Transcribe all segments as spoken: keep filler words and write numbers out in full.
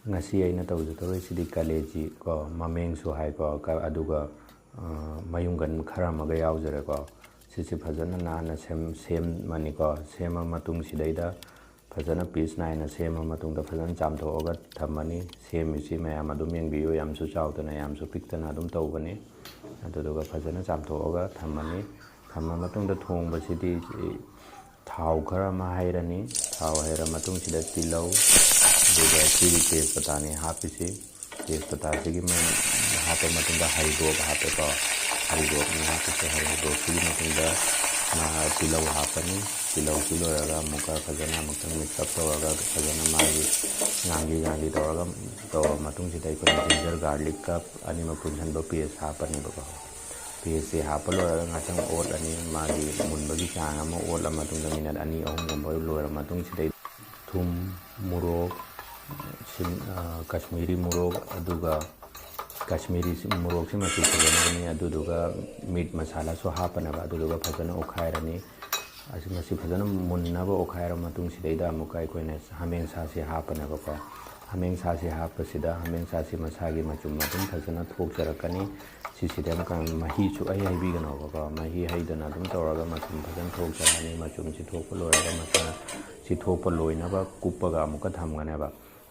ꯉꯁꯤ ꯑꯩꯅ ꯇꯧꯖꯗꯧꯔꯤꯁꯤꯗꯤ ꯀꯂꯦꯖꯤ ꯀꯣ, ꯃꯃꯦꯡꯁꯨ ꯍꯥꯏꯀꯣ, ꯀ-, ꯑꯗꯨꯒ, ꯑ, ꯃꯌꯨꯡꯒꯟ ꯈꯔ ꯑꯃꯒ ꯌꯥꯎꯖꯔꯦꯀꯣ꯫ ꯁꯤꯁꯦ ꯐꯖꯅ ꯅꯥꯟꯅ ꯁꯦꯝ-, ꯁꯦꯝꯃꯅꯤꯀꯣ꯫ ꯁꯦꯝꯃ ꯃꯇꯨꯡꯁꯤꯗꯩꯗ ꯐꯖꯅ ꯄꯤꯁ ꯅꯥꯏꯅ ꯁꯦꯝꯃ ꯃꯇꯨꯡꯗ ꯐꯖꯅ ꯆꯥꯝꯊꯣꯛꯑꯒ ꯊꯝꯃꯅꯤ꯫ ꯁꯦꯝꯃꯤꯁꯤ ꯃꯌꯥꯝ ꯑꯗꯨꯝ ꯌꯦꯡꯕꯤꯌꯨ, ꯌꯥꯝꯁꯨ ꯆꯥꯎꯗꯅ ꯌꯥꯝꯁꯨ ꯄꯤꯛꯇꯅ ꯑꯗꯨꯝ ꯇꯧꯕꯅꯤ꯫ ꯑꯗꯨꯗꯨꯒ ꯐꯖꯅ ꯆꯥꯝꯊꯣꯛꯑꯒ ꯊꯝꯃꯅꯤ꯫ ꯊꯝꯃ ꯃꯇꯨꯡꯗ ꯊꯣꯡꯕꯁꯤꯗꯤ ꯊꯥꯎ ꯈꯔ ꯑꯃ ꯍꯩꯔꯅꯤ꯫ ꯊꯥꯎ ꯍꯩꯔ ꯃꯇꯨꯡꯁꯤꯗ ꯇꯤꯜꯍꯧ, ꯑꯗꯨꯒ ꯁꯤꯒꯤ ꯇꯦꯖꯄꯇꯥꯅꯤ ꯍꯥꯞꯄꯤꯁꯤ꯫ ꯇꯦꯖꯄꯇꯥꯁꯤꯒꯤ ꯃ-, ꯍꯥꯞꯄ ꯃꯇꯨꯡꯗ ꯍꯔꯤꯕꯣꯞ ꯍꯥꯞꯄꯦꯀꯣ꯫ ꯍꯔꯤꯕꯣꯞꯅꯤ ꯍꯥꯞꯄꯤꯁꯦ꯫ ꯍꯔꯤꯕꯣꯞꯁꯤꯒꯤ ꯃꯇꯨꯡꯗ ꯃꯥ ꯇꯤꯜꯍꯧ ꯍꯥꯞꯄꯅꯤ꯫ ꯇꯤꯜꯍꯧꯁꯤ ꯂꯣꯏꯔꯒ ꯑꯃꯨꯛꯀ ꯐꯖꯅ ꯑꯃꯨꯛꯇꯪ mix up ꯇꯧꯔꯒ ꯐꯖꯅ ꯃꯥꯒꯤ ꯉꯥꯡꯂꯤ ꯉꯥꯡꯂꯤ ꯇꯧꯔꯒ ꯇꯧꯔꯕ ꯃꯇꯨꯡꯁꯤꯗ ꯑꯩꯈꯣꯏꯅ ginger garlic ꯀ ꯑꯅꯤꯃꯛ ꯄꯨꯟꯁꯤꯟꯕ paste ꯍꯥꯞꯄꯅꯦꯕꯀꯣ꯫ Paste ꯁꯦ ꯍꯥꯞꯄ ꯂꯣꯏꯔꯒ ꯉꯥꯛꯇꯪ ꯑꯣꯠꯂꯅꯤ꯫ ꯃꯥꯒꯤ ꯃꯨꯟꯕꯒꯤ ꯆꯥꯡ ꯑꯃ ꯑꯣꯠꯂ ꯃꯇꯨꯡꯗ minute ꯑꯅꯤ ꯑꯍꯨꯝꯒꯨꯝꯕ ꯂꯣꯏꯔ ꯃꯇꯨꯡꯁꯤꯗꯩ ꯊꯨꯝ, ꯃꯣꯔꯣꯛ, ꯁꯤꯡ-, ꯑ, ꯀꯥꯁꯃꯤꯔꯤ ꯃꯣꯔꯣꯛ, ꯑꯗꯨꯒ ꯀꯥꯁꯃꯤꯔꯤ ꯁꯤ-, ꯃꯣꯔꯣꯛꯁꯤ ꯃꯆꯨ ꯐꯖꯅꯕꯅꯤ꯫ ꯑꯗꯨꯗꯨꯒ meat masala ꯁꯨ ꯍꯥꯞꯄꯅꯦꯕ꯫ ꯑꯗꯨꯗꯨꯒ ꯐꯖꯅ ꯑꯣꯠꯈꯥꯏꯔꯅꯤ꯫ ꯑꯁꯤ, ꯃꯁꯤ ꯐꯖꯅ ꯃꯨꯟꯅꯕ ꯑꯣꯠꯈꯥꯏꯔ ꯃꯇꯨꯡꯁꯤꯗꯩꯗ ꯑꯃꯨꯛꯀ ꯑꯩꯈꯣꯏꯅ ꯍꯥꯃꯦꯡ ꯁꯥꯁꯤ ꯍꯥꯞꯄꯅꯦꯕꯀꯣ꯫ ꯍꯥꯃꯦꯡ ꯁꯥꯁꯤ ꯍꯥꯞꯄꯁꯤꯗ ꯍꯥꯃꯦꯡ ꯁꯥꯁꯤ ꯃꯁꯥꯒꯤ ꯃꯆꯨꯝ ꯑꯗꯨꯝ ꯐꯖꯅ ꯊꯣꯛꯆꯔꯛꯀꯅꯤ꯫ ꯁꯤꯁꯤꯗ ꯑꯃꯨꯛꯀ ꯃꯍꯤꯁꯨ ꯑꯩ ꯍꯩꯕꯤꯒꯅꯣꯕꯀꯣ꯫ ꯃꯍꯤ ꯍꯩꯗꯅ ꯑꯗꯨꯝ ꯇꯧꯔꯒ ꯃꯆꯨꯝ ꯐꯖꯅ ꯊꯣꯛꯆꯔꯅꯤ꯫ ꯃꯆꯨꯝꯁꯤ ꯊꯣꯛꯄ ꯂꯣꯏꯔꯒ ꯃꯁꯥ ꯁꯤ ꯊꯣꯛꯄ ꯂꯣꯏꯅꯕ ꯀꯨꯞꯄꯒ ꯑꯃꯨꯛꯀ ꯊꯝꯒꯅꯦꯕ꯫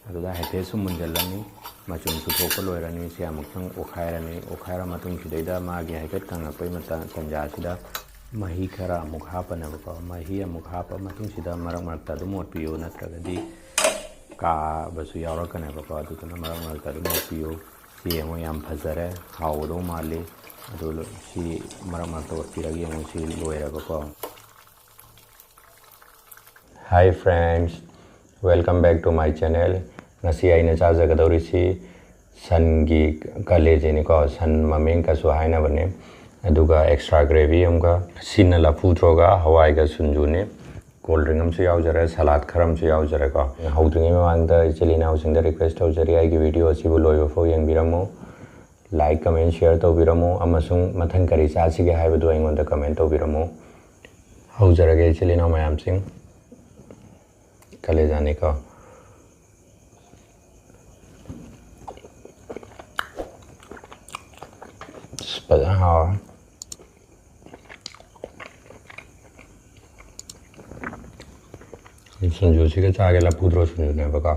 ꯑꯗꯨꯗ ꯍꯥꯏꯐꯦꯠꯁꯨ ꯃꯨꯟꯖꯜꯂꯅꯤ꯫ ꯃꯆꯨꯝꯁꯨ ꯊꯣꯛꯄ ꯂꯣꯏꯔꯅꯤ꯫ ꯁꯤ ꯑꯃꯨꯛꯇꯪ ꯑꯣꯠꯈꯥꯏꯔꯅꯤ꯫ ꯑꯣꯠꯈꯥꯏꯔ ꯃꯇꯨꯡꯁꯤꯗꯩꯗ ꯃꯥꯒꯤ ꯍꯥꯏꯐꯦꯠ ꯀꯪꯉꯛꯄꯩ ꯃꯇꯥꯡ, ꯇꯟꯖꯥꯁꯤꯗ ꯃꯍꯤ ꯈꯔ ꯑꯃꯨꯛ ꯍꯥꯞꯄꯅꯦꯕꯀꯣ꯫ ꯃꯍꯤ ꯑꯃꯨꯛ ꯍꯥꯞꯄ ꯃꯇꯨꯡꯁꯤꯗ ꯃꯔꯛ ꯃꯔꯛꯇ ꯑꯗꯨꯝ ꯑꯣꯠꯄꯤꯌꯨ, ꯅꯠꯇ꯭ꯔꯒꯗꯤ ꯀꯥꯕꯁꯨ ꯌꯥꯎꯔꯛꯀꯅꯦꯕꯀꯣ꯫ ꯑꯗꯨꯗꯨꯅ ꯃꯔꯛ ꯃꯔꯛꯇ ꯑꯗꯨꯝ ꯑꯣꯠꯄꯤꯌꯨ꯫ ꯁꯤ ꯌꯦꯡꯉꯣ, ꯌꯥꯝ ꯐꯖꯔꯦ, ꯍꯥꯎꯒꯗꯧ ꯃꯥꯜꯂꯤ꯫ ꯑꯗꯨ ꯂꯣ-, ꯁꯤ ꯃꯔꯛ ꯃꯔꯛꯇ ꯑꯣꯠꯄꯤꯔꯒ ꯌꯦꯡꯉꯣ, ꯁꯤ ꯂꯣꯏꯔꯦꯕꯀꯣ꯫ Hi friends, welcome back to my channel. ꯉꯁꯤ ꯑꯩꯅ ꯆꯥꯖꯒꯗꯧꯔꯤꯁꯤ ꯁꯟꯒꯤ ꯀꯂꯦꯖꯤꯅꯤꯀꯣ, ꯁꯟ ꯃꯃꯦꯡ ꯀꯁꯨ ꯍꯥꯏꯅꯕꯅꯦ꯫ ꯑꯗꯨꯒ extra gravy ꯑꯃꯒ, ꯁꯤꯅ ꯂꯐꯨ ꯊ꯭ꯔꯣꯒ ꯍꯋꯥꯏꯒ ꯁꯨꯟꯖꯨꯅꯤ꯫ Cold drink ꯑꯃꯁꯨ ꯌꯥꯎꯖꯔꯦ, salad ꯈꯔ ꯑꯃꯁꯨ ꯌꯥꯎꯖꯔꯦꯀꯣ꯫ ꯍꯧꯗ꯭ꯔꯤꯉꯩ ꯃꯃꯥꯡꯗ ꯏꯆꯤꯜ ꯏꯅꯥꯎꯁꯤꯡꯗ request ꯇꯧꯖꯔꯤ, ꯑꯩꯒꯤ video ꯑꯁꯤꯕꯨ ꯂꯣꯏꯕ ꯐꯥꯎ ꯌꯦꯡꯕꯤꯔꯝꯃꯨ, like, comment, share ꯇꯧꯕꯤꯔꯝꯃꯨ, ꯑꯃꯁꯨꯡ ꯃꯊꯪ ꯀꯔꯤ ꯆꯥꯁꯤꯒꯦ ꯍꯥꯏꯕꯗꯨ ꯑꯩꯉꯣꯟꯗ comment ꯇꯧꯕꯤꯔꯝꯃꯨ꯫ ꯍꯧꯖꯔꯒꯦ ꯏꯆꯤꯜ ꯏꯅꯥꯎ ꯃꯌꯥꯝꯁꯤꯡ꯫ ꯀꯂꯦꯖꯥꯅꯤꯀꯣ꯫ ꯍꯥꯎꯔꯦ꯫ ꯁꯤꯡꯖꯨꯁꯤꯒ ꯆꯥꯒꯦ, ꯂꯐꯨ ꯊꯔꯣ ꯁꯤꯡꯖꯨꯅꯦꯕꯀꯣ꯫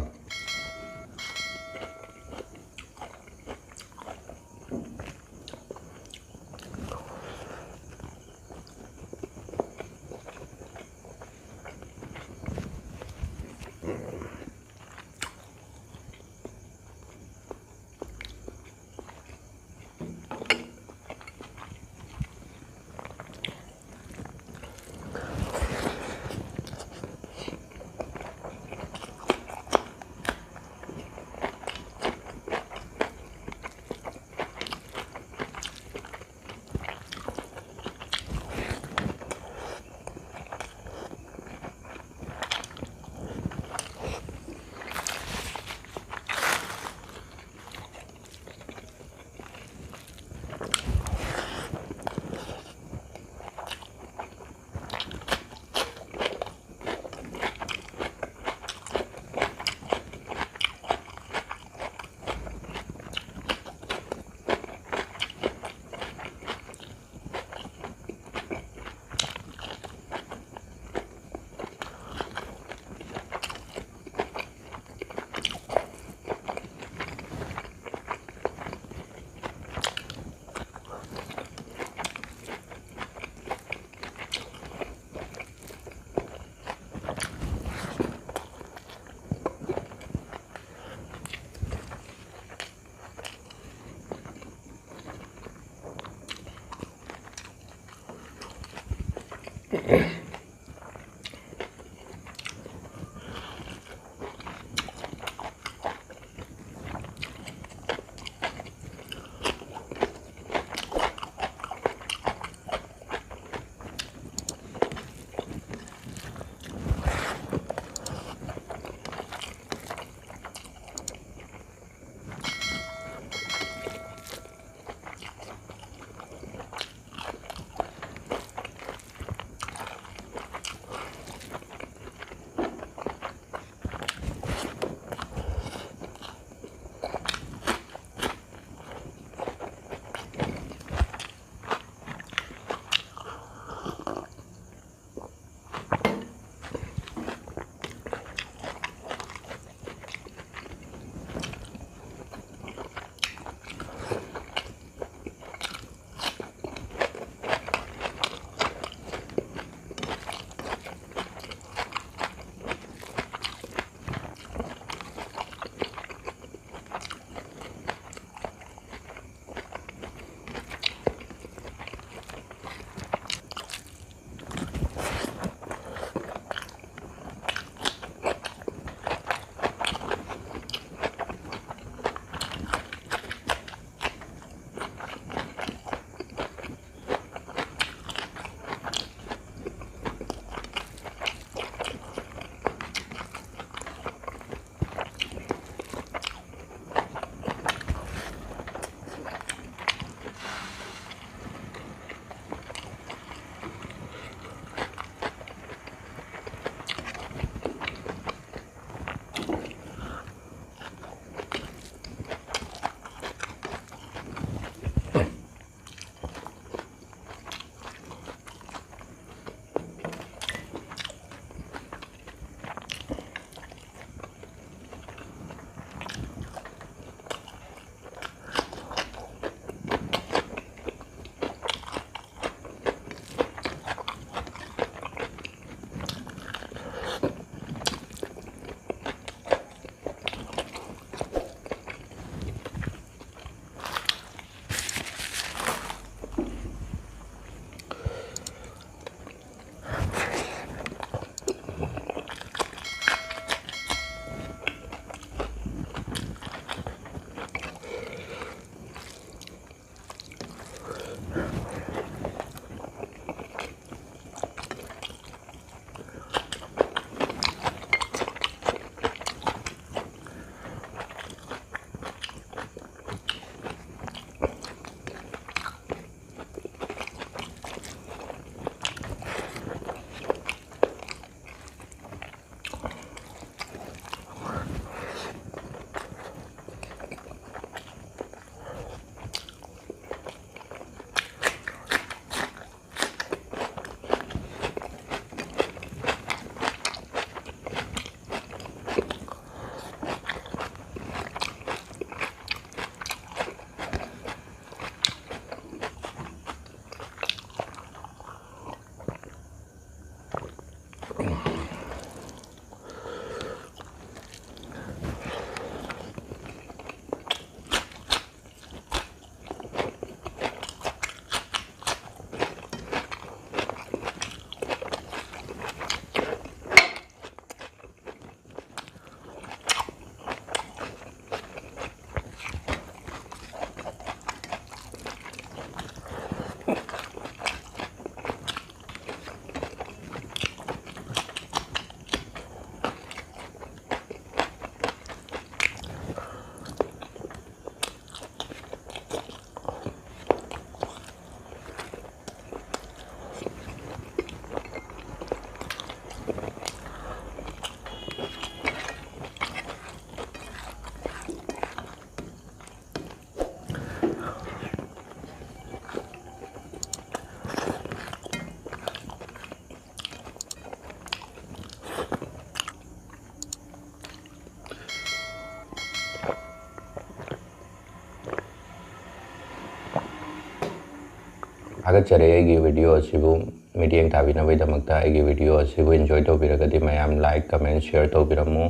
ꯊꯥꯒꯠꯆꯔꯤ꯫ ꯑꯩꯒꯤ video ꯑꯁꯤꯕꯨ ꯃꯤꯠꯌꯦꯡ ꯊꯥꯕꯤꯅꯕꯒꯤꯗꯃꯛꯇ ꯑꯩꯒꯤ video ꯑꯁꯤꯕꯨ enjoy ꯇꯧꯕꯤꯔꯒꯗꯤ ꯃꯌꯥꯝ like, comment, share ꯇꯧꯕꯤꯔꯝꯃꯨ,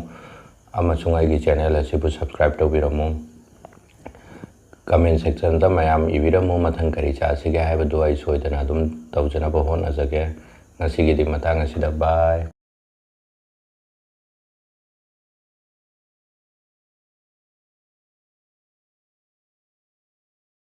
ꯑꯃꯁꯨꯡ ꯑꯩꯒꯤ channel ꯑꯁꯤꯕꯨ subscribe ꯇꯧꯕꯤꯔꯝꯃꯨ꯫ Comment section ꯗ ꯃꯌꯥꯝ ꯏꯕꯤꯔꯝꯃꯨ, ꯃꯊꯪ ꯀꯔꯤ ꯆꯥꯁꯤꯒꯦ ꯍꯥꯏꯕꯗꯨ ꯑꯩ ꯁꯣꯏꯗꯅ ꯑꯗꯨꯝ ꯇꯧꯖꯅꯕ ꯍꯣꯠꯅꯖꯒꯦ꯫ ꯉꯁꯤꯒꯤꯗꯤ ꯃꯇꯥꯡ ꯑꯁꯤꯗ bye꯫